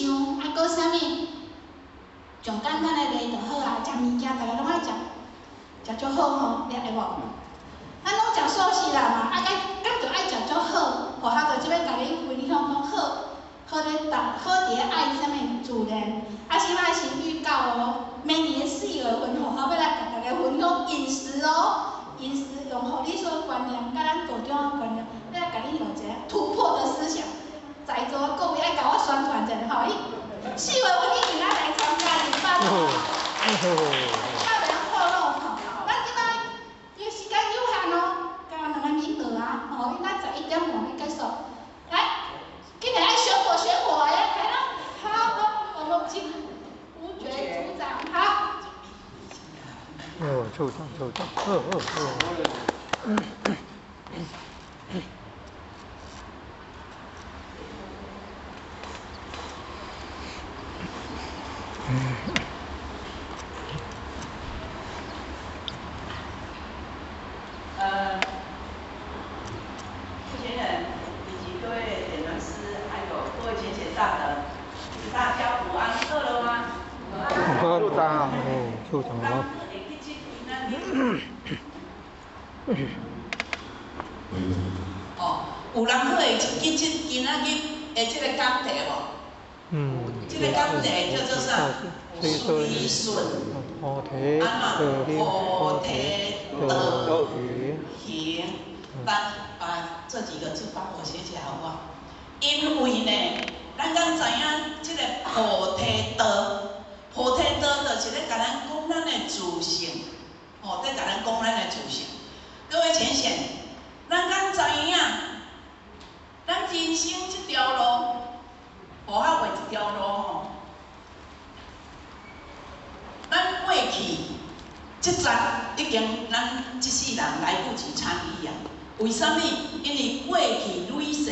想，啊，閣啥物？上簡單的例就好啊，食物件逐个攏愛食，食足好吼，你會無？咱攏食素食啦嘛，啊，敢敢著愛食足好，學校就這擺共恁分享講好，好咧逐好佇咧愛啥物自然。啊，這擺是預告哦，明年4月份，學校欲來共大家分享飲食哦，飲食用護理師的觀念，佮咱道長的觀念，欲來共恁用一个突破的思想。在座各位愛共我宣傳一下吼，伊4月份一定愛來參加禮拜哦。較袂曉透露吼，咱這擺因為時間有限哦，加兩个名額啊，吼，應該11點半欲結束。來，今日愛選我選我來來啦，好，好，我們請吳覺組長，好。哦，處長，處長，哦哦哦。出钱人以及各位點傳師，還有各位淺顯大德，大家午安，餓了嗎？處長，哦，處長好。哦，有人去會記這今仔日的這個講題無？嗯。這個講題叫做啥？隨順。菩提菩提道行。把這幾個字幫我寫起來好不好？因為呢，咱敢知影這個菩提道，菩提道就是咧共咱講咱的自性，吼，咧共咱講咱的自性。各位淺顯，咱敢知影，咱人生這條路，予我畫一條路吼。咱過去這節已經，咱這世人來不及參與啊。為啥物？因為過去累世，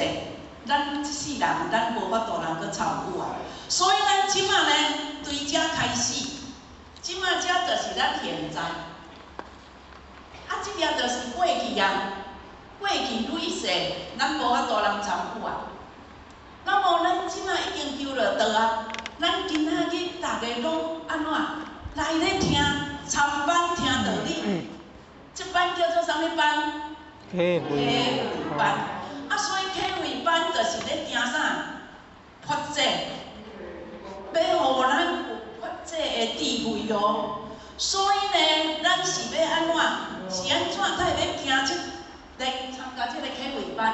咱這世人咱無法度人閣參與啊。所以咱這馬呢，對這開始，這馬這就是咱現在。啊，這個就是過去啊，過去累世，咱無法度人參與啊。那麼咱這馬已經求著道啊，咱今仔日逐家攏按怎來咧聽參班聽道理？這班叫做啥物班？體會班。啊，所以體會班就是咧行啥？發展，欲予咱有發展的智慧哦。所以呢，咱是欲按怎？是按怎才會欲行這來參加這個體會班？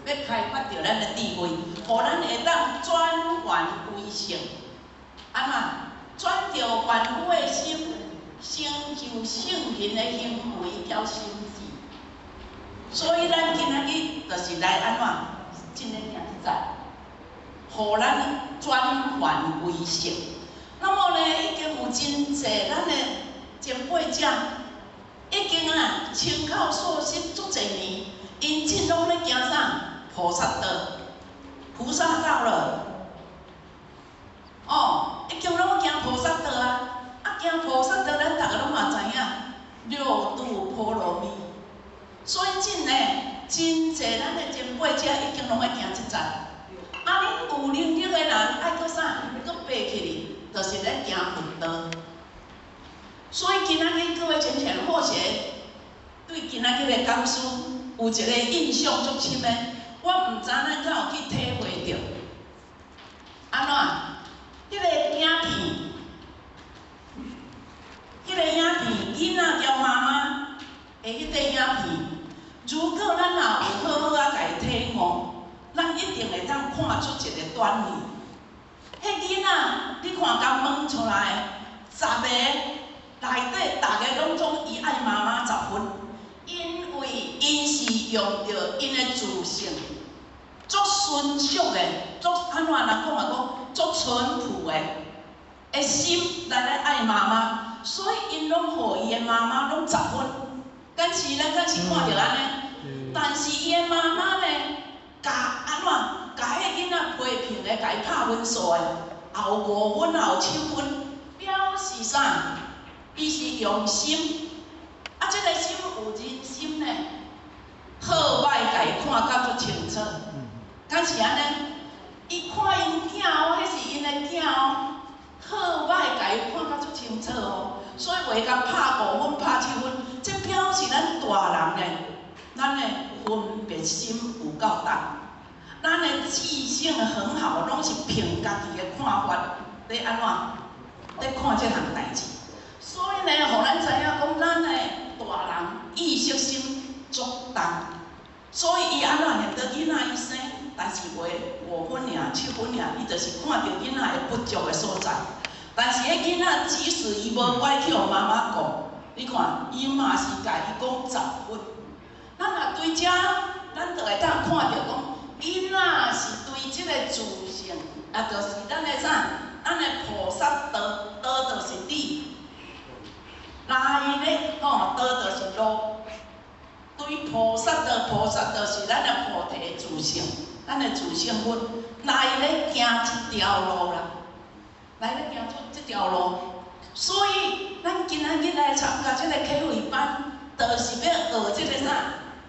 欲開發著咱的智慧，予咱會當轉凡為聖。按怎？轉著凡夫的心，成就聖人的行為佮心智。所以咱今仔日就是來按怎？真咧行這節，予咱轉凡為聖。那麼呢，已經有真濟咱的前輩者，已經啊，親口說實足濟年，𪜶真攏咧行啥？菩薩道，菩薩道了。哦，已經攏行菩薩道啊！啊，行菩薩道，咱逐个攏嘛知影，六度波羅蜜。所以真呢，真濟咱的前輩者已經攏愛行這節。啊，恁有能力的人愛閣啥？閣爬起去，就是咧行佛道。所以今仔日各位淺顯或許對今仔日的講師有一個印象足深的，我毋知咱敢有去體會著。按怎？彼個影片，彼個影片，囡仔交媽媽的彼個影片，如果咱若有好好仔共伊體悟，咱一定會當看出一個端倪。彼囡仔，你看共問出來，10個內底，逐个攏總伊愛媽媽10分，因為𪜶是用著𪜶的自性，足純熟的，足按怎人講啊講，足淳樸的心來咧愛媽媽，所以𪜶攏予伊的媽媽攏10分。敢是咱敢是看著按呢？但是伊的媽媽呢，共按怎，共彼囡仔批評的，共伊拍分數的，也有5分，也有7分，表示啥？伊是用心，啊，這個心有仁心呢，好歹共伊看甲足清楚。敢是按呢？伊看𪜶囝哦，彼是𪜶的囝哦，好歹共伊看甲足清楚哦，所以袂共拍5分、拍7分，這表示咱大人呢，咱的分別心有夠重，咱的記性很好，攏是憑家己的看法，咧按怎，咧看這項代誌。所以呢，予咱知影講，咱的大人意識心足重，所以伊按怎現在囡仔伊生，但是袂5分爾、7分爾，伊就是看著囡仔的不足的所在。但是彼囡仔即使伊無乖去予媽媽顧，你看，伊嘛是共伊講10分。咱若對遮，咱就會當看著講，囡仔是對這个自性，也就是咱的啥，咱的菩薩道，道就是理，來咧吼，道就是路。對菩薩道，菩薩道是咱的菩提自性，咱的自性佛來咧行這條路啦，來咧行出這條路。所以，咱今仔日來參加這个啟慧班，就是欲學這个啥，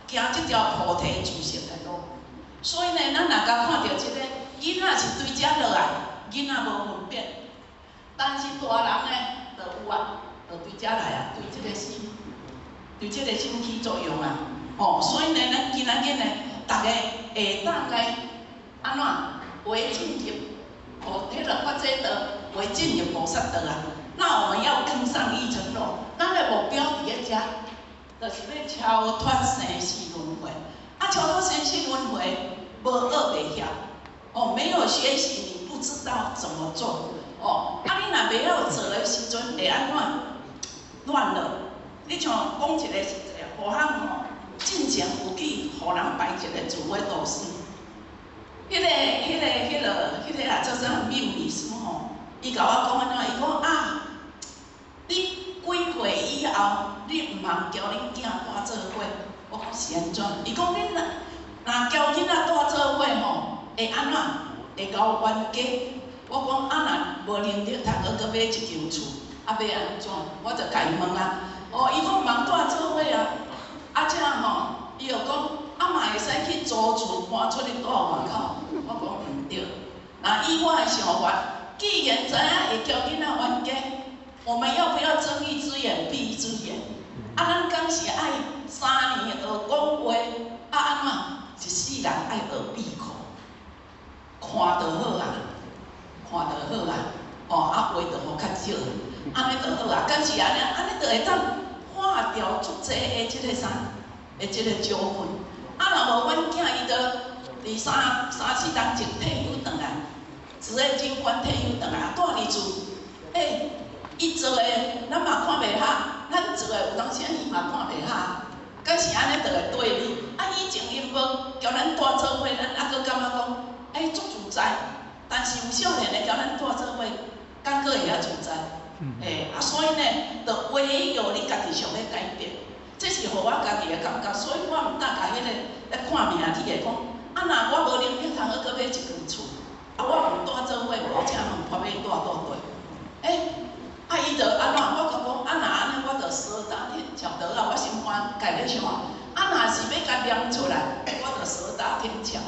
行這條菩提自性的路。所以呢，咱若共看著這个囡仔是對遮落來，囡仔無分別，但是大人呢，就有啊，就對遮來啊，對這个心，對這个心起作用啊。哦，所以呢，咱今仔日呢，逐家會當來按怎為進入，哦，彼个法界道，為進入菩薩道啊。那我們要更上一層樓，咱的目標佇咧遮，就是欲超脫生死輪迴。啊，超脫生死輪迴，無學袂曉。哦，沒有學習，你不知道怎麼做。哦，啊，你若袂曉做的時陣，會按怎？亂了。你像講一個實際，予咱吼，進前有去予人排一個自我導師。彼个啊，做啥命理師吼，伊共我講按怎？伊講啊，你幾歲以後，你毋通交恁囝蹛做伙。我講是按怎？伊講恁若若交囡仔蹛做伙吼，會按怎？會交冤家。我講啊，若無能力通閣閣買一間厝，啊欲按怎？我就共伊問啊。哦，伊講毋通蹛做伙啊。啊，這吼，伊就講啊嘛會使去租厝搬出去蹛外口。我講毋對。若以我的想法，既然知影會交囡仔冤家，我們要不要睜一隻眼閉一隻眼？啊，咱敢是愛3年學講話，啊按怎？一世人愛學閉口，看就好啊，看就好啊，哦，啊話就予較少，按呢就好啊。敢是按呢？按呢就會當化掉足濟的這个啥，的這个糾紛。啊，若無阮囝伊就佇三四冬前退休轉來，職業軍官退休轉來，蹛佇厝，欸，伊做的咱嘛看袂合，咱做的有當時伊嘛看袂合，敢是按呢就會對立。啊，以前𪜶無交咱蹛做伙，咱猶閣感覺講，欸，足自在。但是有少年的交咱蹛做伙，敢閣會曉自在？欸，啊，所以呢，就唯有你家己想欲改變，這是予我家己的感覺，所以我毋敢共彼个咧看命理的講，啊，若我無能力通閣閣買一間厝，啊，我毋蹛做伙，無請問破欲蹛倒對？欸，啊，伊就按怎？我共講，啊，若按呢，我就相搭天橋得啊，我心肝家咧想啊，啊，若是欲共念出來，我就相搭天橋。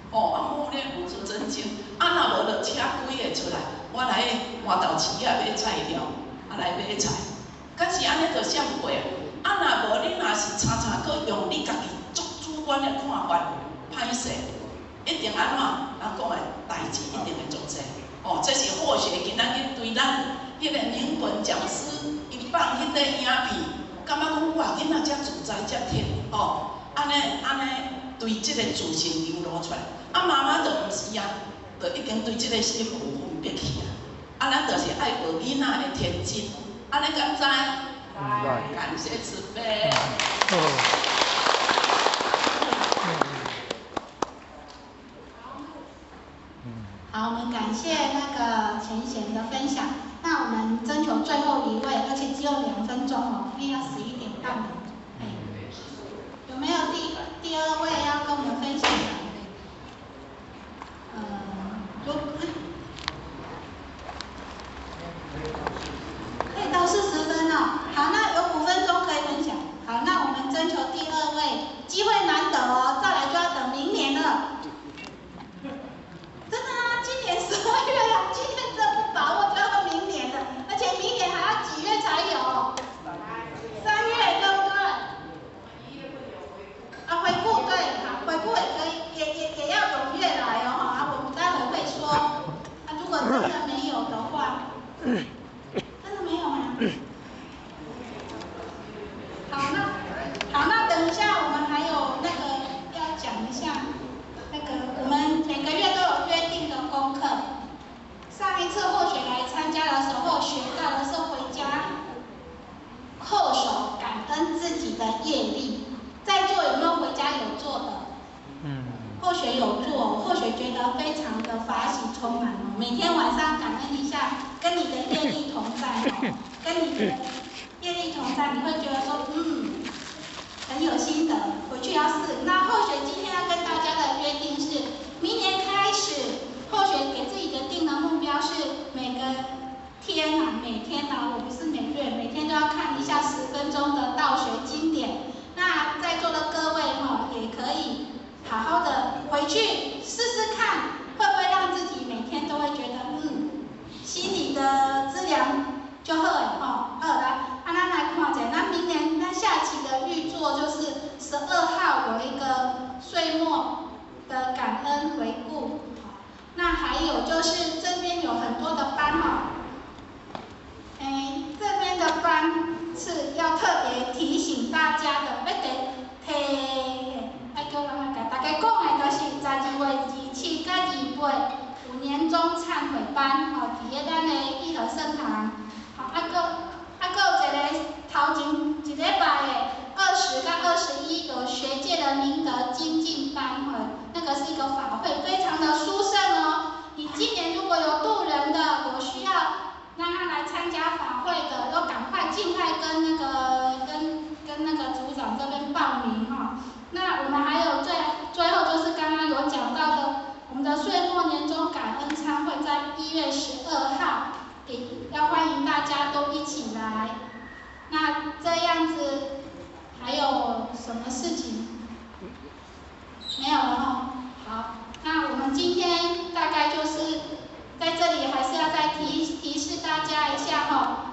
哦，啊，默念五字真經，啊，若無就請幾个出來，我來換豆市仔買菜料，啊來買菜。敢是按呢就閃過啊？啊，若無你若是常常閣用你家己足主觀的看法，歹勢，一定按怎？人講的代誌一定會足濟。哦，這是化學今仔日對咱彼个寧本講師伊放彼个影片，感覺講哇，囡仔遮自在遮鐵，哦，按呢按呢對這个自性流露出來。啊，媽媽就毋是啊，就已經對這个心有分別去啊。啊，咱就是愛學囡仔的天真，按呢敢知？感謝慈悲。好，我們感謝那個前賢的分享。那我們徵求最後一位，而且只有2分鐘哦，因為要11點半了。有沒有第二位要跟我們分享的？可以到40分哦。好，那有5分鐘可以分享。好，那我們徵求第二位，機會難得哦，再來就要等明年了。真的啊，今年12月啊，今年好，那好，那等一下我们还有那个要讲一下，那个我们每个月都有约定的功课。上一次后学来参加的时候，学到的是回家叩首感恩自己的业力。在座有没有回家有做的？后学有做，后学觉得非常的法喜充满哦。每天晚上感恩一下，跟你的业力同在哦，跟你的业力同在，你会觉得说，很有心得，回去要试。那后学今天要跟大家的约定是，明年开始，后学给自己的定的目标是每个天啊，每天啊，我不是每月，每天都要看一下10分钟的道学经典。那在座的各位哈，也可以好好的回去试试看，会不会让自己每天都会觉得，心里的资粮就好的吼。好来，啊，咱来看一下，咱明年咱下期的预作就是12号有一个岁末的感恩回顾。那还有就是这边有很多的班哈，这边的班是要特别提醒大家的，要得提，爱叫人来共大家讲的，就是12月27佮28有年终忏悔班，吼，伫咧咱的义和圣堂，吼，啊阁有一个头前一礼拜的20佮21有学界的明德精进班，吼，那个是一个法会，非常的殊胜哦。你今年如果有度人的，有需要让他来参加法会的，都赶快尽快跟那个跟那个组长这边报名哈。那我们还有最后就是刚刚有讲到的，我们的岁末年终感恩餐会在1月12号，要欢迎大家都一起来。那这样子还有什么事情？没有了哈。好，那我们今天大概就是在这里，还是要再提示大家一下哈。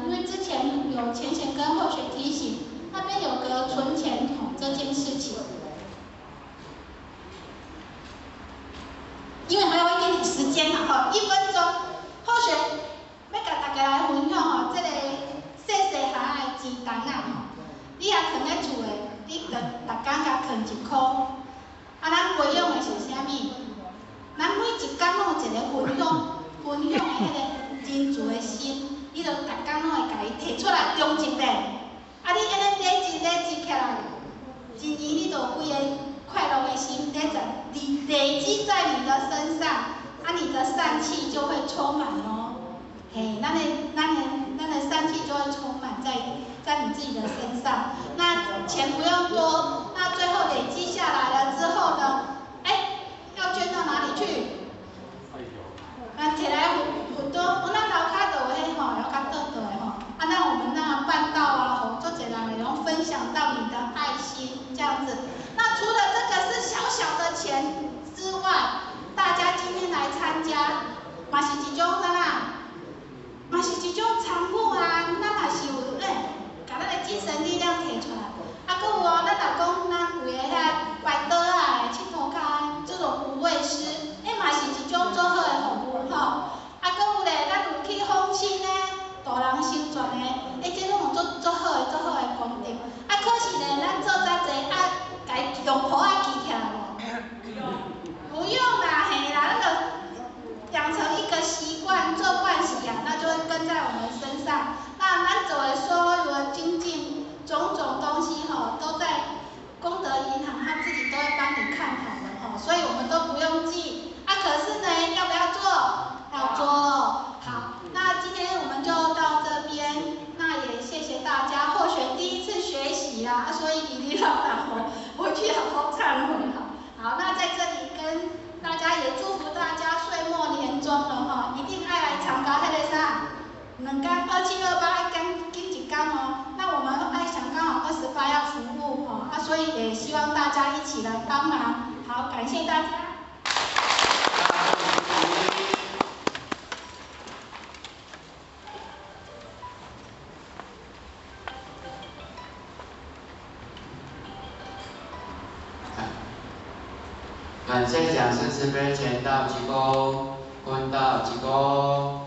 因为之前有浅显跟后学提醒，那边有个存钱筒这件事情，因为还有一点点时间嘛，吼，1分钟。后学欲共大家来分享吼，这个细细项的钱筒仔吼，你若囥咧厝的，你就逐工共囥1箍。啊，咱培养的是啥物？咱每一工拢有一个分享，分享的彼个真慈的心，你就逐工拢会共伊提出来中一遍。啊，你按呢累积累积起来，一年你就有几个快乐的心累积在你的身上，啊，你的善气就会充满哦。嘿，咱的善气就会充满在你自己的身上。那钱不用多，那最后累积下来了之后呢，要捐到哪里去？啊，提来佛多，咱楼跤就有彼吼，有较倒倒的吼。啊，那我们那办道啊，吼，足济人会用分享到你的爱心这样子。那除了这个是小小的钱之外，大家今天来参加，嘛是一种啥啦？嘛是一种参与啊，咱嘛是有共咱的精神力量提出来。啊，阁有哦，咱若讲咱为个遐摆桌仔的、佚佗跤这种无畏施，彼嘛是一种足好的服务吼。啊，阁有咧，咱有去访亲咧，度人修传的，这拢有足好的、足好的功德。啊，可是呢，咱做遮济啊，共伊用簿仔记起来无？不用啦，嘿啦，咱就养成一个习惯，做惯习啊，那就会跟在我们身上。那咱做的所有的精进，种种东西吼，都在功德银行，他自己都会帮你看好的吼，所以我们都不用记。啊，可是呢，要不要做？要做。好，那今天我们就到这边，那也谢谢大家。后学第一次学习啦，所以哩哩啦啦吼，回去好好忏悔哈。好，那在这里跟大家也祝福大家岁末年终了哈，一定爱来参加彼个啥，2天27、28紧紧一天哦。那我们爱想刚好28要服务哦，啊，所以也希望大家一起来帮忙。好，感谢大家。感谢讲师慈悲前道鞠躬，坤道鞠躬。